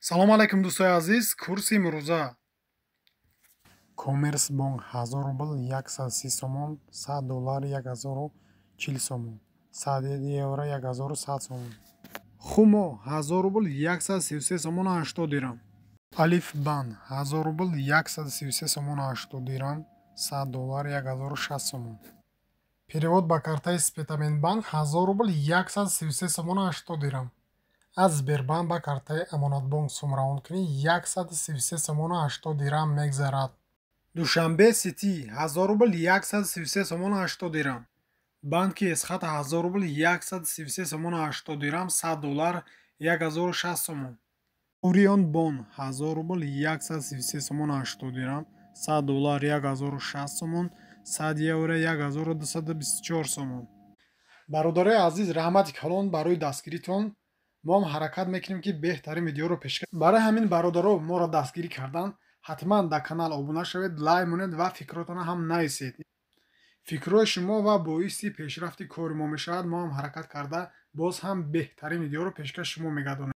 Салом алайкум, дӯстои азиз. Курси имрӯза: Коммерсбонк, 1000 рубл 130 сомон, 100 доллар 1040 сомон, 100 евро 1100 сомон. Хумо, 1000 рубл 133 сомону 80 дирам. Алифбанк, 1000 рубл 133 сомону 80 дирам, 100 доллар 1060 сомон. Перевод ба картаи Спитаменбанк, 1000 рубл 133 сомону 80 дирам. Аз Сбербанк ба картаи Амонатбонк сум равон кунӣ, 133 сомону 80 дирам мегзарад. Душанбе Сити, 1000 рубл 133 сомону 80 дирам. Банки Эсхат, 1000 рубл 133 сомону 80 дирам, 100 доллар 1060 сомон. Орион Бон, 1000 рубл 133 сомону 80 дирам, 100 доллар 1060 сомон, 100 евро 1224 сомон. Бародарои азиз, раҳмати калон барои дастгиритон. Мо ҳам ҳаракат мекунем, ки беҳтарин видеоро пешкаш. Барои ҳамин, бародаро, моро дастгирӣ кардан ҳатман дар канал обуна шавед, лайк монед ва фикротонро ҳам нависед. Фикрҳои шумо ва боиси пешрафти кори мо мешавад. Мо ҳам ҳаракат карда, боз ҳам беҳтарин видеоро пешкаш шумо мегардонем.